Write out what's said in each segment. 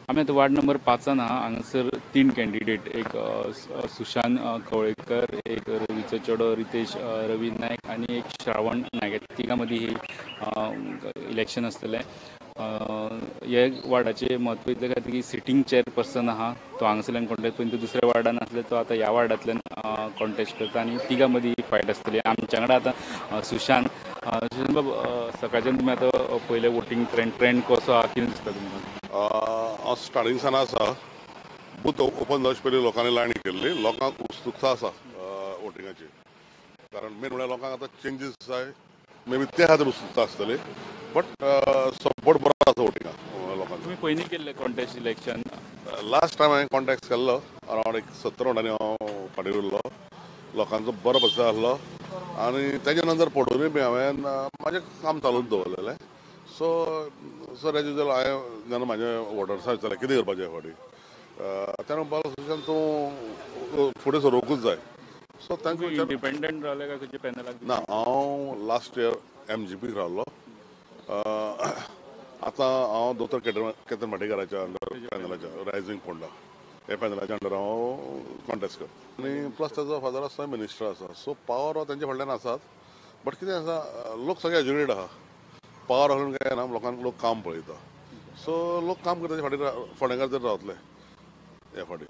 आमी आतां ward number 5 आहा. हांगासर 3 कॅन्डिडेट, एक सुशांत कवळेकर, एक रवीचो चेडो रितेश रवी नायक आनी एक श्रावण नायक. तिगां मदीं ही इलेक्शन आसतलें. हे वार्डाचें म्हत्व इतलें खातीर की सिटींग चेअरपर्सन आहा तो हांगासरल्यान कॉन्टेस्ट, पयलीं तो दुसऱ्या वार्डान आसले, तो आतां ह्या वार्डांतल्यान कॉन्टेस्ट करता आनी तिगां मदीं फायट आसतली. आमच्या वांगडा आतां सुशांत. सुशांत बाब, सकाळच्यान तुमी आतां पयलें वोटींग ट्रेंड कसो आहा, कितें दिसता तुमकां? हांव स्टार्टिंग सान आसा, बूथ ओपन जावचे पयलीं लोकांनी लायन केल्ली, लोकांक उत्सुकता आसा वोटिंगाची, कारण मेन म्हणल्यार लोकांक आतां चेंजीस जाय, मे बी ते खातीर उत्सुकता आसतली, बट सपोर्ट बरो आसा वोटिंगाक लोकांचो. तुमी पयलीं केल्ले कॉन्टेस्ट इलेक्शन? लास्ट टायम हांवें कॉन्टेस्ट केल्लो, अरावंड एक 70 वोटांनी हांव फाटीं उरलो. लोकांचो बरो प्रतिसाद आसलो आनी तेज्या नंतर पडूनय बी हांवें म्हाजें काम चालूच दवरलेलें. सो सर एज युजल हांवें जेन्ना म्हाज्या वोटर्सां विचारलें कितें करपाचें ह्या फावटी, तेन्ना म्हणपाक लागलो सुशांत तूं फुडें सरोवकूच जाय. सो तांकां इंडिपेंडंट रावले काय खंयच्या पॅनलाक? ना, हांव लास्ट इयर एमजीपीक रावलो. आतां हांव दोतोर केतन भाटीकाराच्या अंडर पॅनलाच्या रायझींग फोंडा ह्या पॅनलाच्या अंडर हांव कॉन्टेस्ट करता. आनी प्लस ताजो फादर आसा मिनिस्टर आसा, सो पावर तेंच्या फाटल्यान आसात. बट कितें आसा, लोक सगळे एज्युकेटेड आहा, पावर आसलो काय ना लोकांक लोक काम पळयता, सो लोक काम करता फाटीं फोंडेकार जर रावतले ह्या फाटी.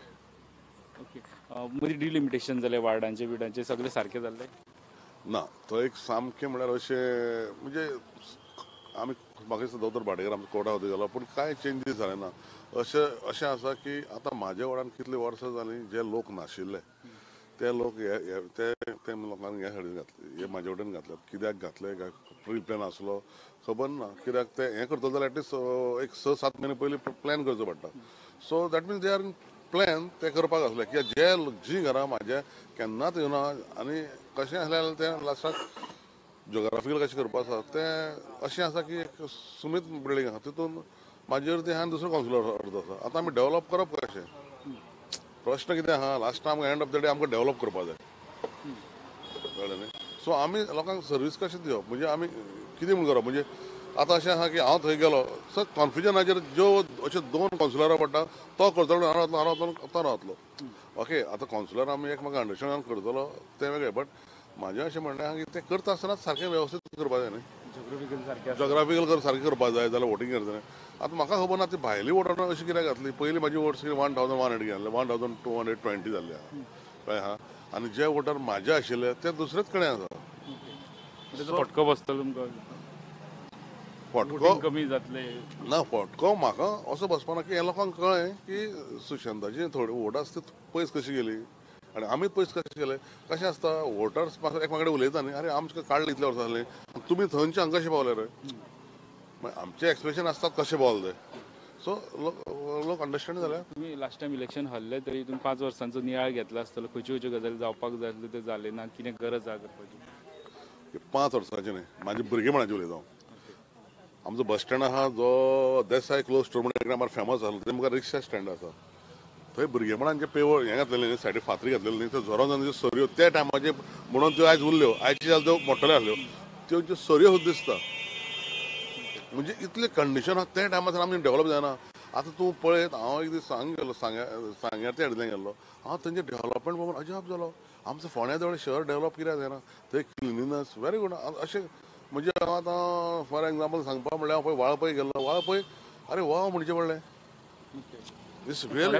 ओके, मदीं डिलिमिटेशन जालें वार्डांचें बिर्डांचें सगळें सारकें जाल्लें ना? तो एक सामकें म्हणल्यार अशें म्हणजे आमी म्हाका दिसता दोतोर भाटेकर आमचो कोर्टा वती जालो, पूण कांय चेंजीस जाले ना. अशें अशें आसा की आतां म्हाज्या वार्डान कितलीं वर्सां जालीं जे लोक नाशिल्ले ते लोक हे ते ते लोकांक ह्या सायडीन घातले, हे म्हाजे वटेन घातले. कित्याक घातले काय प्री प्लॅन आसलो खबर ना, कित्याक ते हें करतलो जाल्यार एटलिस्ट एक 6-7 म्हयने पयलीं प्लॅन करचो पडटा. So that means they are in plan ते करपाक आसले. कित्याक जे जीं घरां म्हाजे केन्नाच येवना आनी कशें आसलें जाल्यार तें लास्टाक जोग्राफिकल कशें करपा आसा तें अशें आसा की एक सुमीत बिल्डींग आसा, तितून म्हाजे अर्दी आहा आनी दुसरो कावन्सिलर अर्दो आसा. आतां आमी डेवलप करप कशें, प्रश्न कितें आहा, लास्टाक आमकां एंड ऑफ the day आमकां डेवलप करपा जाय, कळ्ळें न्ही? सो आमी लोकांक सर्वीस कशें दिवप, म्हणजे आमी कितें म्हूण करप, म्हणजे आतां अशें आहा की हांव थंय गेलो सर कन्फ्युजनाचेर ज्यो अशे 2 कावन्सिलरां पडटा, तो करतलो हांव रावतलो, हांव रावतलो तो रावतलो. ओके, आतां कावन्सिलर आमी एकमेकां अंडरस्टँड करतलो तें वेगळें, बट म्हाजें अशें म्हणणें आहा की तें करता आसतना सारकें वेवस्थीत करपा जाय न्ही, जोग्राफिकल सारकें करपा जाय जाल्यार वोटींग करतलें. आतां म्हाका खबर ना ती भायली वोटर अशी कित्याक घातली, पयलीं म्हाजी वोट्स 1100 गेल्ले, 1220 जाल्ले आहा, कळ्ळें आहा. आनी जे वोटर म्हाजे आशिल्ले ते दुसरेच कडेन आसा. फटको बसतलो तुमकां? फटको कमी जातले ना, फटको म्हाका असो बसपाना की ह्या लोकांक कळ्ळें की सुशांताची थोडी वोट आसता ती पयस कशी गेली आनी आमी पयस कशे गेले. कशें आसता वोटर्स म्हाका एकमेका कडेन उलयता न्ही, आरे आमकां काडले इतले वर्सां जालीं तुमी थंयचे हांगा कशें पावले रे, मागीर आमचें एक्सप्रेशन आसतात कशें पावले ते. सो लोक अंडरस्टँड जाले. तुमी लास्ट टायम इलेक्शन हरले तरी तुमी 5 वर्सांचो नियाळ घेतला आसतलो, खंयच्यो खंयच्यो गजाली जावपाक जाय आसल्यो त्यो जाले ना, कितें गरज आहा करपाची? 5 वर्सांची न्ही, म्हाजे भुरगेपणाची उलयता हांव. आमचो बस स्टँड आहा जो देसाय क्लोज स्टोर म्हणून एक फेमस आसलो, ते मुखार रिक्षा स्टँड आसा, थंय भुरगेपणान जे पेवर हें घातलेलें न्ही, सायडीक फातरी घातलेली न्ही, त्यो झरोन जावन त्यो सरयो त्या टायमाचे म्हणून त्यो आयज उरल्यो, आयचे जाल्यार त्यो मोडटल्यो आसल्यो, त्यो ज्यो सरयो सुद्दां दिसता. म्हणजे इतलें कंडिशन आहा त्या टायमार आमी डेवलप जायना. आतां तूं पळयत, हांव एक दीस सांग गेलो, सांग्यार त्या सायडींतल्यान गेल्लो, हांव थंयचें डेवलपमेंट पळोवन अजाप जालो. आमचो फोंड्या जवळ शहर डेवलप कित्याक जायना, थंय क्लिनलीनस व्हेरी गूड. अशें म्हणजे हांव आतां फॉर एग्जाम्पल सांगपा म्हणल्यार हांव पळय वाळपय गेल्लो, वाळपय अरे वा म्हणचें पडलें,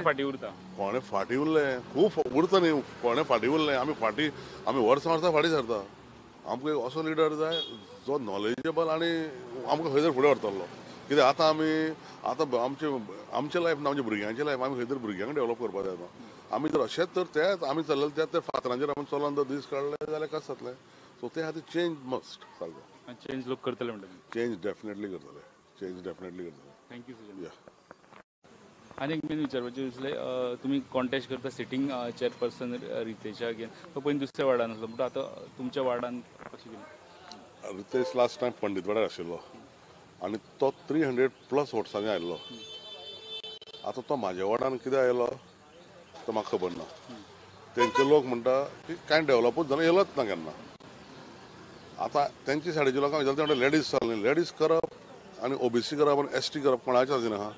फाटीं उरता फोंडें, फाटीं उरलें, खूब उरता न्ही फोंडें, फाटीं उरलें. आमी फाटीं, आमी वर्सां वर्सां फाटीं सरता. आमकां एक असो लिडर जाय जो नॉलेजेबल आनी आमकां खंय तरी फुडें व्हरतलो. कित्याक आतां आमी आतां आमचे आमचें लायफ ना, आमच्या भुरग्यांचें लायफ, आमी खंय तरी भुरग्यांक डेवलप करपाक जाय. आतां आमी जर अशेंच तर तेच आमी चल्लेले त्याच त्या फातरांचेर आमी चलोन जर दीस काडले जाल्यार कशें जातलें. सो ते खातीर चेंज मस्ट सारको. चेंज लोक करतले म्हणटा? चेंज डेफिनेटली करतले, चेंज डेफिनेटली करतले. Thank you sir. आनी एक मेन विचारपाचें दिसलें, तुमी कॉन्टेस्ट करता सिटींग चेअरपर्सन रितेशा अगेन, तो पयलीं दुसऱ्या वार्डान आसलो, म्हणटा आतां तुमच्या वार्डान कशें कितें? रितेश लास्ट टायम पंडितवाड्यार आशिल्लो आनी तो 300 प्लस वोट्सांनी आयिल्लो. आतां तो म्हाज्या वार्डान कित्याक आयलो तो म्हाका खबर ना. तेंचे लोक म्हणटा की कांय डेवलपूच जालें, येयलोच ना केन्ना. आतां तेंची सायडीच्या लोकांक विचारता म्हणटा लेडीज चल्ली, लेडीज करप आनी ओबीसी करप आनी एस टी करप कोणाचें आसना.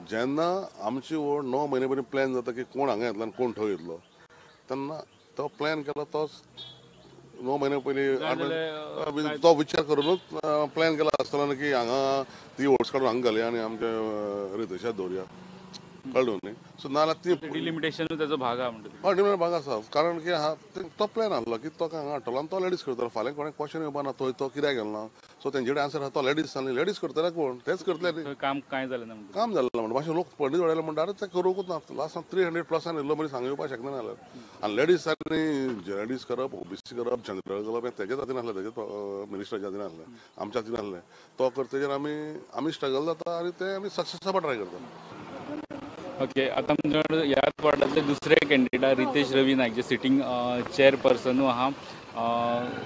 जेन्ना आमची वोट 9 म्हयने पयलीं प्लॅन जाता की कोण हांगा येतलो आनी कोण थंय येतलो तेन्ना तो प्लॅन केलो तोच 9 म्हयने पयलीं तो विचार करूनच प्लॅन केला आसतलो न्ही की हांगा ती वोट्स काडून हांगा घालया आनी आमच्या रितेशाक दवरया, कळ्ळें न्ही. सो नाजाल्यार ती डिलिमिटेशनूय ताचो भाग आहा म्हणटा. हय, डिलिमिटेशन भाग आसा, कारण की हा तो प्लॅन आहलो की तो हांगा हाडटलो आनी तो लेडीज करतलो. फाल्यां कोणाक क्वेश्चन येवपा ना थंय तो कित्याक गेलो ना, सो तेंचे कडेन आन्सर आहा तो लेडीज आनी लेडीज करतले कोण तेच करतले न्ही. काम कांय जालें ना म्हणटा, काम जालें ना म्हणटा. मातशें लोक पंडीत वाड्याले म्हणटा अरे तें करूंकूच ना, लास्ट 300 प्लसान येयल्लो मनीस हांगा येवपाक शकना जाल्यार. आनी लेडीज आनी लेडीज करप, ओबीसी करप, जनरल करप हें तेज्याच हातीन आसलें, तेज्याच मिनिस्टराच्या हातीन आसलें, आमच्या हातीन आसलें. तो करतगीर आमी स्ट्रगल जाता आनी ते आमी सक्सेस जावपा ट्राय करता. ओके, आतां आमच्या कडेन ह्याच वॉर्डांतले दुसरे कॅन्डिडेट रितेश रवी नायक जे सिटींग चेअरपर्सनू आहा.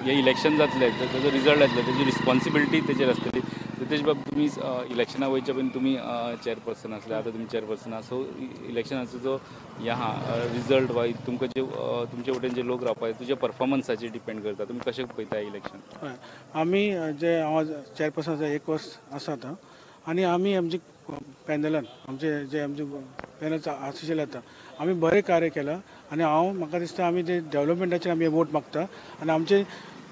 हे इलेक्शन जातलें, ताजो रिजल्ट येतलो, तेजी रिस्पॉन्सिबिलिटी तेजेर आसतली. रितेश बाब, तुमी इलेक्शना वयच्या पयलीं तुमी चेअरपर्सन आसले, आतां तुमी चेअरपर्सन आहा. सो इलेक्शनाचो जो हे आहा रिजल्ट वा तुमकां जे तुमचे वटेन जे लोक रावपा जाय तुज्या परफॉर्मन्साचेर डिपेंड करता. तुमी कशें पळयता इलेक्शन? हय, आमी जे हांव चेअरपर्सन आसा 1 वर्स आसा आतां, आनी आमी आमचे पॅनलान आमचे जे आमचे पॅनल आशिल्ले आतां आमी बरें कार्य केलां. आनी हांव म्हाका दिसता आमी जे डेवलपमेंटाचेर आमी वोट मागता आनी आमचे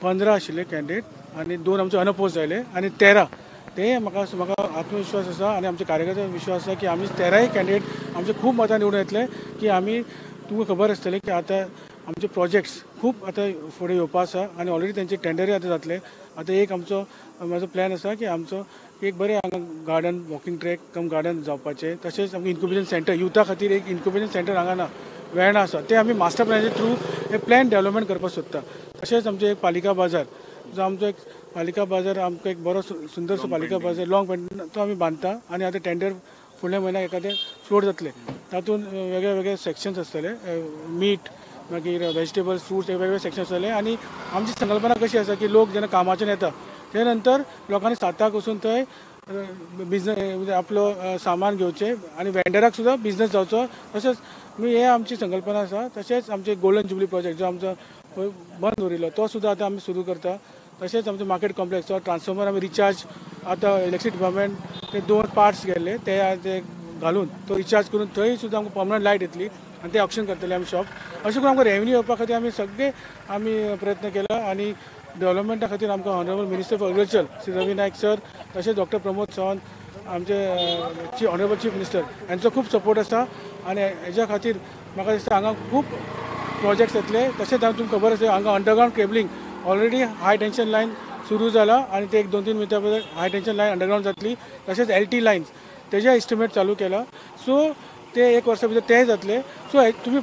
15 आशिल्ले कॅन्डिडेट आनी 2 आमचे अनअपोज जाले आनी 13 ते म्हाका म्हाका आत्मविश्वास आसा आनी आमच्या कार्यकर्त्यांक विश्वास आसा की आमी 13 कॅन्डिडेट आमचे खूब मतां निवडून येतले. की आमी तुमकां खबर आसतलें की आतां आमचे प्रोजेक्ट्स खूब आतां फुडें येवपा आसा आनी ऑलरेडी तेंचे टेंडरूय आतां जातले. आतां एक आमचो म्हाजो प्लॅन आसा की आमचो एक बरें हांगा garden, walking track cum garden जावपाचें, तशेंच आमकां इन्क्युबेशन सेंटर युथा खातीर एक इन्क्युबेशन सेंटर हांगा ना वेर्णा आसा, तें आमी मास्टर प्लॅनाचे थ्रू हे प्लॅन डेवलपमेंट करपाक सोदता. तशेंच आमचें एक पालिका बाजार जो आमचो एक पालिका बाजार आमकां एक बरो सुंदरसो पालिका बाजार लॉंग पेंट तो आमी बांदता आनी आतां टेंडर फुडल्या म्हयन्याक एखादें फ्लोट जातलें. तातूंत वेगळे वेगळे सेक्शन्स आसतले, मीट मागीर वेजिटेबल्स फ्रुट्स हे वेगवेगळे सेक्शन आसतले. आनी आमची संकल्पना कशी आसा की लोक जेन्ना कामाच्यान येता ते नंतर लोकांनी 7 वचून थंय बिजनेस आपलो सामान घेवचें आनी वेंडराक सुद्दां बिजनेस जावचो. तशेंच हे आमची संकल्पना आसा. तशेंच आमचे गोल्डन जुबली प्रोजेक्ट जो आमचो बंद दवरिल्लो तो सुद्दां आतां आमी सुरू करता. तशेंच आमचो मार्केट कॉम्प्लेक्स जो ट्रान्सफॉर्मर आमी रिचार्ज आतां इलेक्ट्रिसिटी डिपार्टमेंट ते 2 पार्ट्स गेल्ले ते घालून तो रिचार्ज करून थंय सुद्दां आमकां पर्मनंट लायट येतली आनी ते ऑक्शन करतले आमी शॉप. अशें करून आमकां रेवेन्यू येवपा खातीर आमी सगळे आमी प्रयत्न केला. आनी डेवलपमेंटा खातीर आमकां honourable minister for agriculture Shri Ravi Naik sir, तशेंच डॉक्टर प्रमोद सावंत आमचे ऑनरेबल चीफ मिनिस्टर हांचो खूब सपोर्ट आसा. आनी हेज्या खातीर म्हाका दिसता हांगा खूब प्रोजेक्ट्स येतले. तशेंच तुमकां खबर आसा हांगा underground cabling already high tension line सुरू जाला आनी ते एक 2-3 मिनटां भितर हाय टेन्शन लायन अंडरग्रावंड जातली. तशेंच LT lines तेजे एस्टिमेट चालू केला, सो ते 1 वर्सा भितर ते जातले. सो तुमी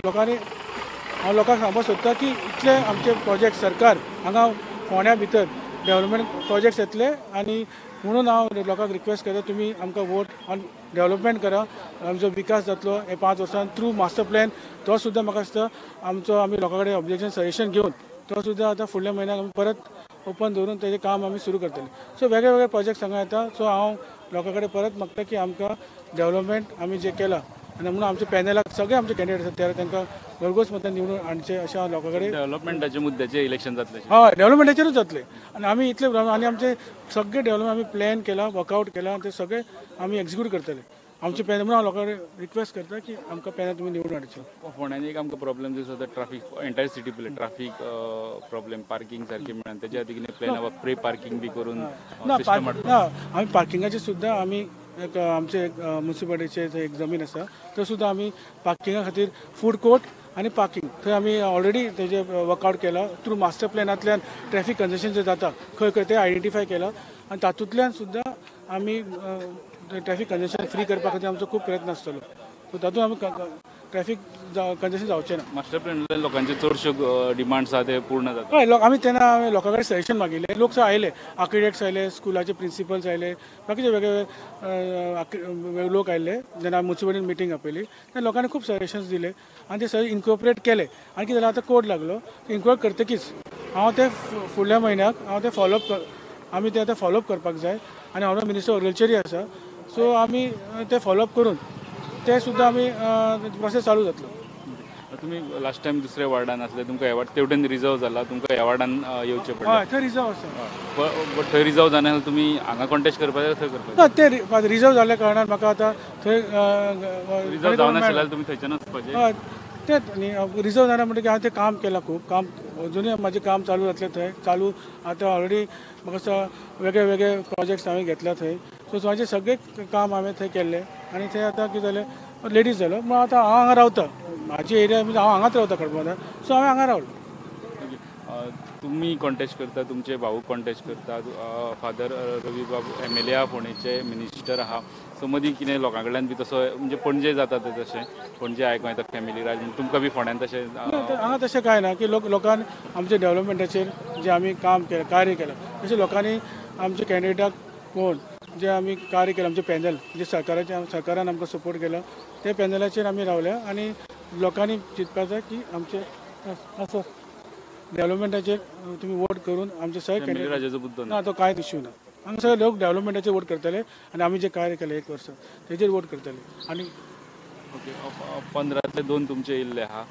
लोकांनी हांव लोकांक सांगपाक सोदता की इतले आमचे प्रोजेक्ट सरकार हांगा फोंड्या भितर डेवलपमेंट प्रोजेक्ट्स येतले आनी म्हणून हांव लोकांक रिक्वेस्ट करता तुमी आमकां वोट ऑन डेवलपमेंट करा, आमचो विकास जातलो हे 5 वर्सां थ्रू मास्टर प्लॅन तो सुद्दां म्हाका दिसता आमचो आमी लोकां कडेन ऑब्जेक्शन सजेशन घेवन तो सुद्दां आतां फुडल्या म्हयन्याक आमी परत ओपन दवरून तेजें काम आमी सुरू करतले. सो वेगळे वेगळे प्रोजेक्ट्स हांगा येता. सो हांव लोकां कडेन परत मागता की आमकां डेवलपमेंट आमी जें केलां आनी म्हणून आमच्या पॅनलाक सगळे आमचे कॅन्डिडेट आसात ते तांकां भरघोस मतान निवडून हाडचें अशें हांव लोकां कडेन. डेवलपमेंटाच्या मुद्द्याचेर इलेक्शन जातलें? हय, डेवलपमेंटाचेरूच जातलें. आनी आमी इतले आनी आमचे सगळे डेवलपमेंट आमी प्लॅन केला, वर्कआवट केला आनी ते सगळे आमी एक्जिक्यूट करतले. आमचे पॅनल म्हणून हांव लोकां कडेन रिक्वेस्ट करता की आमकां पॅनल तुमी निवडून हाडचें. फोंड्यान एक आमकां प्रॉब्लेम दिसता ट्राफीक, एंटायर सिटी पळय ट्राफीक प्रॉब्लेम, पार्किंग सारकी मेळना, तेज्या खातीर कितें प्लॅन आहा प्री पार्किंग बी करून? ना, आमी पार्किंगाचे सुद्दां आमी एक आमचे एक म्युनिसिपालिटीचे थंय एक जमीन आसा थंय सुद्दां आमी पार्किंगा खातीर फूड कोर्ट आनी पार्किंग थंय आमी ऑलरेडी तेजें वर्कआवट केलां. थ्रू मास्टर प्लॅनांतल्यान ट्रॅफीक कंजेशन जें जाता खंय खंय तें आयडेंटिफाय केलां आनी तातूंतल्यान सुद्दां आमी ट्रॅफीक कंजेशन फ्री करपा खातीर आमचो खूब प्रयत्न आसतलो. सो तातूंत आमी ट्रॅफीक कंजेशन जावचें ना. मास्टर प्लॅनांतल्यान लोकांचे चडश्यो डिमांड्स आहा ते पूर्ण जाता? हय, आमी तेन्ना हांवें लोकां कडेन सजेशन मागिल्लें, लोक आयले, आर्किटेक्ट्स आयले, स्कुलाचे प्रिंसिपल्स आयले, बाकीचे वेगळे वेगळे लोक आयले. जेन्ना आमी म्युनिसिपालिटीन मिटींग आपयली तेन्ना लोकांनी खूब सजेशन्स दिले आनी ते सगळे इनकॉर्पोरेट केले. आनी कितें जालें आतां कोड लागलो, इनकॉर्पोरेट करतकीच हांव ते फुडल्या म्हयन्याक हांव ते फॉलोअप आमी ते आतां फॉलोअप करपाक जाय. आनी ऑनरेबल मिनिस्टर एग्रीकल्चरय आसा, सो आमी ते फॉलोअप करून ते सुद्दां आमी प्रोसेस चालू जातलो. तुमी लास्ट टायम दुसऱ्या वार्डान आसले, तुमकां ह्या वार्ड तेवटेन रिजर्व जाला, तुमकां ह्या वार्डान येवचें पडलें. हय, थंय रिजर्व आसा. बट थंय रिजर्व जाना जाल्यार तुमी हांगा कॉन्टेस्ट करपाक जाय, थंय करपाक ना? ते रिजर्व जाल्ल्या कारणान म्हाका आतां थंय रिजर्व जावनाशिल्लें जाल्यार तुमी थंयच्यान वचपाचें. हय, तेंच न्ही, रिजर्व जालें म्हणटकीर हांवें तें काम केलां, खूब काम अजुनूय म्हाजें काम चालू जातलें थंय चालू. आतां ऑलरेडी म्हाका दिसता वेगळे वेगळे प्रोजेक्ट्स हांवें घेतल्या थंय. सो म्हाजें सगळें काम हांवें थंय केल्लें आनी थंय आतां कितें जालें, लेडीज जालो म्हणून आतां हांव हांगा रावता, म्हाजी एरिया म्हणजे हांव हांगाच रावता खडबंदार, सो हांवें हांगा रावलो. तुमी कॉन्टेस्ट करता, तुमचे भाऊ कॉन्टेस्ट करता, फादर रवी बाबू MLA आहा, फोंडेचे मिनिस्टर आहा. सो मदीं कितें लोकां कडल्यान बी तसो म्हणजे पणजे जाता ते तशें, पणजे आयकूं येता फॅमिली राज, तुमकां बी फोंड्यान तशें? हांगा तशें कांय ना की लोकांनी आमच्या डेवलपमेंटाचेर जें आमी काम केलें, कार्य केलां, तशें लोकांनी आमच्या कॅन्डिडेटाक पळोवन जें आमी कार्य केलां, आमचें पॅनल जे सरकारान आमकां सपोर्ट केला ते पॅनलाचेर आमी रावल्या आनी लोकांनी चिंतपाक जाय की आमचे असो डेवलपमेंटाचेर तुमी वोट करून आमचे सगळे कॅन्डिडेट ना, तो कांयच इश्यू ना. हांगा सगळे लोक डेवलपमेंटाचेर वोट करतले आनी आमी जें कार्य केलें एक वर्स तेजेर वोट करतले. आनी ओके, 15 2 तुमचे येयल्ले आहा,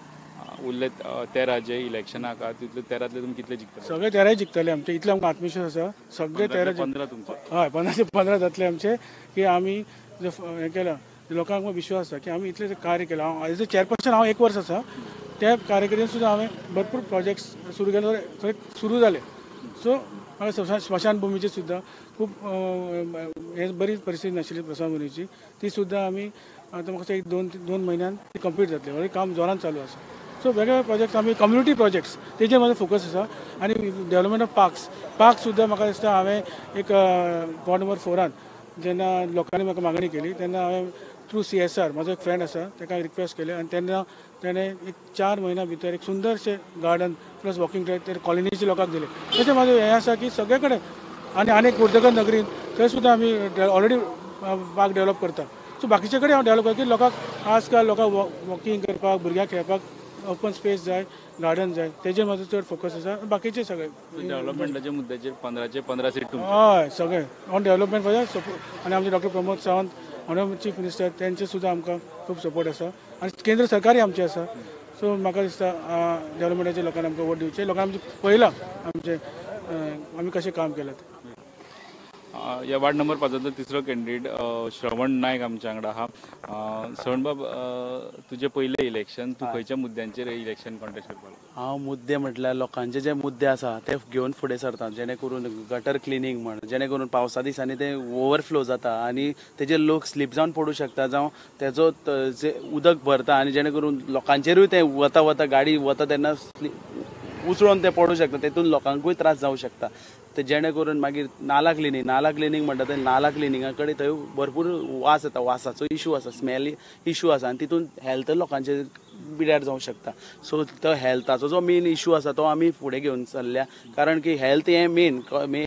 उरले 13 जे इलेक्शनाक आहा तितले 13तले तुमी कितले जिखतले? सगळे 13 जिखतले आमचे, इतले आमकां आत्मविश्वास आसा. सगळे 13 15 तुमचे? हय, 15 ते 15 जातले आमचे. की आमी जे हें केलां लोकांक विश्वास आसा की आमी इतलें कार्य केलां. हांव एज अ चेअरपर्सन हांव एक वर्स आसा, त्या कार्यकर्त्यान सुद्दां हांवें भरपूर प्रोजेक्ट्स सुरू केले, थंय सुरू जाले. सो म्हाका स्मशानभुमीचेर सुद्दां खूब हें बरी परिस्थिती नाशिल्ली स्मशानभुमीची, ती सुद्दां आमी आतां म्हाका एक दोन म्हयन्यान ती कंप्लीट जातली, ऑलरेडी काम जोरान चालू आसा. सो वेगवेगळे प्रोजेक्ट्स आमी कम्युनिटी प्रोजेक्ट्स तेजेर म्हाजो फोकस आसा. आनी डेवलपमेंट ऑफ पार्क्स, पार्क सुद्दां म्हाका दिसता हांवें एक वॉर्ड नंबर 4 जेन्ना लोकांनी म्हाका मागणी केली तेन्ना हांवें थ्रू CSR म्हाजो एक फ्रेंड आसा ताका रिक्वेस्ट केलें आनी तेन्ना तेणें एक 4 म्हयन्या भितर एक सुंदरशें गार्डन प्लस वॉकिंग ट्रॅक ते कॉलनीचे लोकांक दिलें. तशें म्हाजें हें आसा की सगळे कडेन आनी आनी पुर्तुगाज नगरीन थंय सुद्दां आमी ऑलरेडी पार्क डेवलप करता. सो बाकीचे कडेन हांव डेवलप करता की लोकांक आजकाल लोकांक वॉकिंग करपाक, भुरग्यांक खेळपाक ओपन स्पेस जाय, गार्डन जाय, तेजेर म्हाजो चड फोकस आसा. बाकीचे सगळे डेवलपमेंटाच्या मुद्द्याचेर 15 15 सीट तुमचे? हय, सगळे ऑन डेवलपमेंट सपोर्ट. आनी आमचे doctor Pramod Sawant honourable chief minister तेंचे सुद्दां आमकां खूब सपोर्ट आसा आनी केंद्र सरकारय आमचें आसा. सो म्हाका दिसता डेवलपमेंटाचे लोकांनी आमकां वोट दिवचे, लोकांनी आमचें पळयलां आमचें आमी कशें काम केलां तें. ह्या वार्ड नंबर 5 तिसरो कॅन्डिडेट श्रवण नायक आमच्या वांगडा आहा. श्रवण बाब, तुजें पयलें इलेक्शन, तूं खंयच्या मुद्द्यांचेर इलेक्शन कॉन्टेस्ट करपाक? हांव मुद्दे म्हटल्यार लोकांचे जे मुद्दे आसा ते घेवन फुडें सरता, जेणे करून गटर क्लिनींग म्हण, जेणे करून पावसा दिसांनी ते ओवरफ्लो जाता आनी तेजेर लोक स्लीप जावन पडूं शकता, जावं तेजो जे उदक भरता आनी जेणे करून लोकांचेरूय ते वता वता गाडी वता तेन्ना उसळोन ते पडूं शकता, तेतून लोकांकूय त्रास जावं शकता. ते जेणे करून मागीर नाला क्लिनींग, नाला क्लिनींग म्हणटा ते नाला क्लिनिंगा कडेन थंय भरपूर वास येता, वासाचो इशू आसा, स्मेल इशू आसा आनी तितून हेल्थ लोकांचे पिड्यार जावं शकता. सो तो हेल्थाचो जो मेन इशू आसा तो आमी फुडें घेवन चल्ल्या, कारण की हेल्थ हें मेन,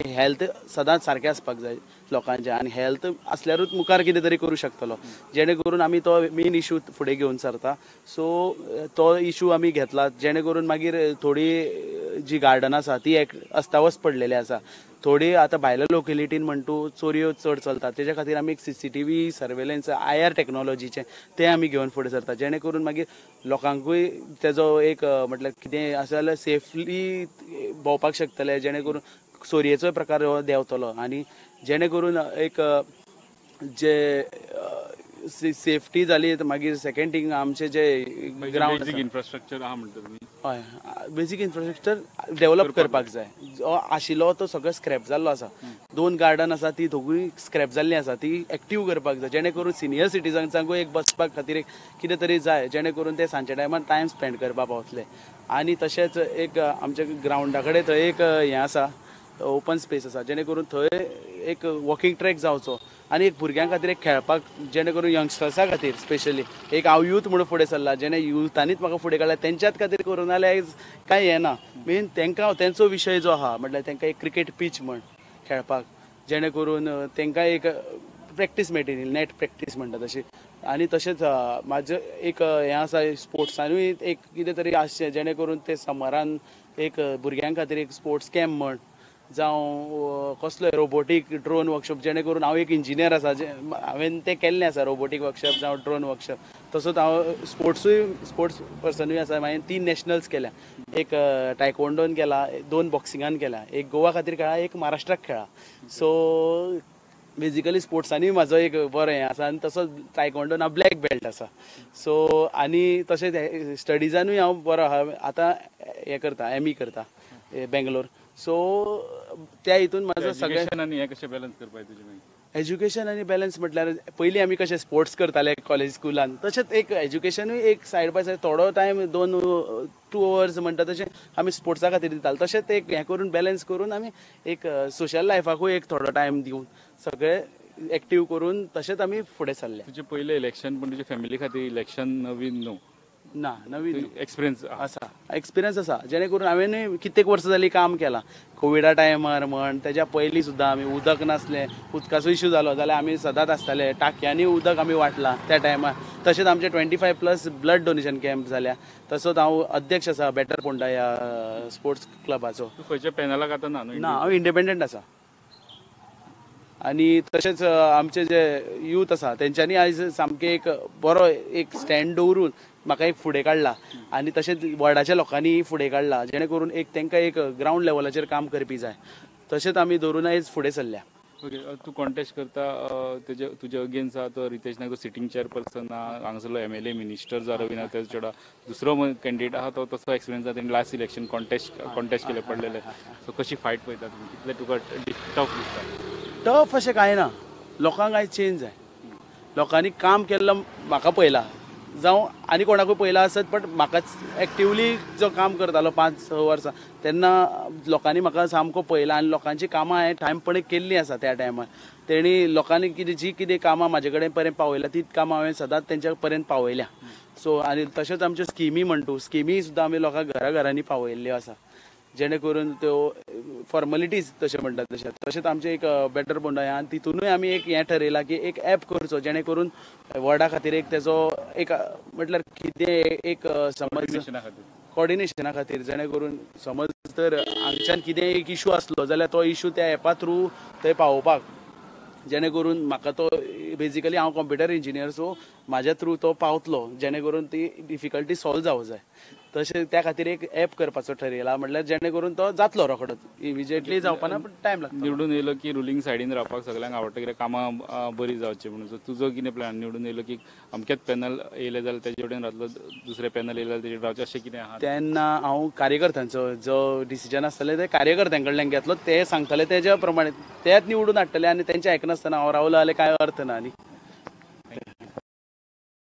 हेल्थ सदांच सारकें आसपाक जाय लोकांचें आनी हेल्थ आसल्यारूच मुखार कितें तरी करूं शकतलो, जेणे करून आमी तो मेन इशू फुडें घेवन सरता. सो तो इशू आमी घेतला, जेणे करून मागीर थोडी जी गार्डन आसा ती एक अस्तावस पडलेली आसा, थोडी आतां भायल्या लोकेलिटीन म्हण तूं चोरयो चड चलता, तेज्या खातीर आमी एक CCTV surveillance IR टॅक्नोलॉजीचें तें आमी घेवन फुडें सरता, जेणे करून मागीर लोकांकूय तेजो एक म्हटल्यार कितें आसा जाल्यार सेफली भोंवपाक शकतले, जेणे करून चोरयेचोय प्रकार हो देंवतलो आनी जेणे करून एक जे सेफ्टी जाली. मागीर सेकंड थिंग आमचे जे ग्रावंड बेजीक इन्फ्रास्ट्रक्चर आहा म्हणटा तुमी? हय, बेजीक इन्फ्रास्ट्रक्चर डेवलप करपाक जाय. जो आशिल्लो तो सगळो स्क्रॅप जाल्लो आसा, 2 गार्डन आसा ती दोगूय स्क्रॅप जाल्ली आसा, ती एक्टीव करपाक जाय, जेणे करून सिनियर सिटीजन्सांकूय एक बसपाक खातीर एक कितें तरी जाय, जेणे करून ते सांजच्या टायमार टायम स्पेंड करपाक पावतले. आनी तशेंच एक आमच्या ग्रावंडा कडेन थंय एक हें आसा, ओपन स्पेस आसा, जेणे करून थंय एक वॉकिंग ट्रॅक जावचो आनी एक भुरग्यां खातीर एक खेळपाक, जेणे करून यंगस्टर्सां खातीर स्पेशली एक हांव यूथ म्हणून फुडें सरला, जेणे युथांनीच म्हाका फुडें काडला, तेंच्याच खातीर करूं नाल्यार कांय हें ना. मेन तेंकां तेंचो विशय जो आहा म्हटल्यार तेंकां एक क्रिकेट पीच म्हण खेळपाक, जेणे करून तेंकां एक प्रॅक्टीस मेळटली, नॅट प्रॅक्टीस म्हणटा तशी. आनी तशेंच म्हाजें एक हें आसा स्पोर्ट्सानूय एक कितें तरी आसचें, जेणे करून ते समरान एक भुरग्यां खातीर एक स्पोर्ट्स कॅम्प म्हण जावं कसलोय रोबोटीक ड्रोन वर्कशॉप, जेणे करून हांव एक इंजिनियर आसा, हांवें तें केल्लें आसा, रोबोटीक वर्कशॉप जावं ड्रोन वर्कशॉप. तसोच हांव स्पोर्ट्सूय स्पोर्ट्स पर्सनूय आसा. हांवें 3 नॅशनल्स केल्या, एक टायकोंडोन केला, 2 बॉक्सिंगान केल्या, एक गोवा खातीर खेळा, एक महाराष्ट्राक खेळा. सो बेजिकली स्पोर्ट्सांनी म्हाजो एक बरो हें आसा आनी तसोच टायकोंडोन हांव ब्लॅक बेल्ट आसा. सो आनी तशेंच स्टडिजानूय हांव बरो आहा, आतां हें करता, एम ई करता बेंगलोर. सो त्या हितून म्हाजो सगळें कशें बॅलन्स करपाक तुजें एज्युकेशन आनी बॅलन्स म्हटल्यार पयलीं आमी कशें स्पोर्ट्स करताले कॉलेज स्कुलान, तशेंच एक एज्युकेशनूय एक सायड बाय सायड थोडो टायम 2-2 अवर्स म्हणटा तशें आमी स्पोर्ट्सा खातीर दिताले. तशेंच एक हें करून बॅलन्स करून आमी एक सोशल लायफाकूय एक थोडो टायम दिवन सगळे एक्टीव करून तशेंच आमी फुडें सरले. तुजें पयलें इलेक्शन पण तुजे फॅमिली खातीर इलेक्शन नवीन न्हू? ना, नवीन एक्सपिरियन्स आसा, एक्सपिरियन्स आसा, जेणे करून हांवें कित्येक वर्सां जालीं काम केलां. कोविडा टायमार म्हण, तेज्या पयलीं सुद्दां आमी उदक नासलें, उदकाचो इश्यू जालो जाल्यार आमी सदांच आसताले, टांकयांनी उदक आमी वांटलां त्या टायमार. तशेंच आमचे 25+ ब्लड डोनेशन कॅम्प जाल्या. तसोच हांव अध्यक्ष आसा बेटर पोंडा ह्या स्पोर्ट्स क्लबाचो. तूं खंयच्या पॅनलाक आतां ना? ना, हांव इंडिपेंडंट आसा. आनी तशेंच आमचे जे यूथ आसा तेंच्यांनी आयज सामकें एक बरो एक स्टँड दवरून म्हाका एक फुडें काडला आनी तशेंच वॉर्डाच्या लोकांनी फुडें काडला, जेणे करून एक तांकां एक ग्रावंड लेवलाचेर काम करपी जाय. तशेंच आमी धरून आयज फुडें सरल्या. ओके, तूं कॉन्टेस्ट करता, तेजे तुजे अगेन्स्ट आहा तो रितेश नायक, तो सिटींग चेअरपर्सन आहा, हांगासरलो एम एल ए मिनिस्टर जो रवी नायक, तेजो चेडो दुसरो कॅन्डिडेट आहा तो तसो एक्सपिरियन्स आहा, तेणी लास्ट इलेक्शन कॉन्टेस्ट केलें पडलेलें. सो कशी फायट पळयता तुमी, कितले तुका टफ दिसता? टफ अशें कांय ना, लोकांक आयज चेंज जाय. लोकांनी काम केल्लो म्हाका पळयला, जावं आनी कोणाकूय पळयला आसत, बट म्हाकाच एक्टिवली जो काम करतालो 5-6 वर्सां तेन्ना लोकांनी म्हाका सामको पळयला आनी लोकांची कामां हांवें ठामपणे केल्लीं आसा त्या टायमार. तेणी लोकांनी कितें जी कितें कामां म्हाजे कडेन पर्यंत पावयल्या तीच कामां हांवें सदांच तेंच्या पर्यंत पावयल्या. सो आनी तशेंच आमच्यो स्किमी म्हण तूं, स्किमी सुद्दां आमी लोकांक घरा घरांनी पावयल्ल्यो आसा, जेणे करून त्यो फॉर्मलिटीज तशें म्हणटात तशें. तशेंच आमचें एक बेटर पोंडा आनी तितूनय आमी एक हें ठरयलां की एक एप करचो, जेणे करून वॉर्डा खातीर एक तेजो एक म्हटल्यार कितें एक समज कॉर्डिनेशना खातीर, जेणे करून समज तर हांगच्यान कितें एक इशू आसलो जाल्यार तो इशू त्या एपा थ्रू थंय पावोवपाक, जेणे करून म्हाका तो बेजिकली हांव कंप्युटर इंजिनियर, सो म्हाज्या थ्रू तो पावतलो, जेणे करून ती डिफिकल्टी सॉल्व जावं जाय. तशें त्या खातीर एक एप करपाचो ठरयला, म्हटल्यार जेणे करून तो जातलो रोखडोच, इमिजिएटली जावपाना पण टायम लागता. निवडून येयलो की रुलींग सायडीन रावपाक सगळ्यांक आवडटा, कित्याक कामां बरीं जावची म्हणून. सो तुजो कितें प्लॅन, निवडून येयलो की अमकेच पॅनल येयलें जाल्यार तेजे वटेन रावतलो, दुसरें पॅनल येयलें जाल्यार तेजेर रावचें, अशें कितें आहा? तेन्ना हांव कार्यकर्त्यांचो जो डिसिजन आसतलें ते कार्यकर्त्यां कडल्यान घेतलो, ते सांगतले तेज्या प्रमाणे तेच निवडून हाडटले आनी तेंचे आयकनासतना हांव रावलो जाल्यार कांय अर्थ ना. न्ही.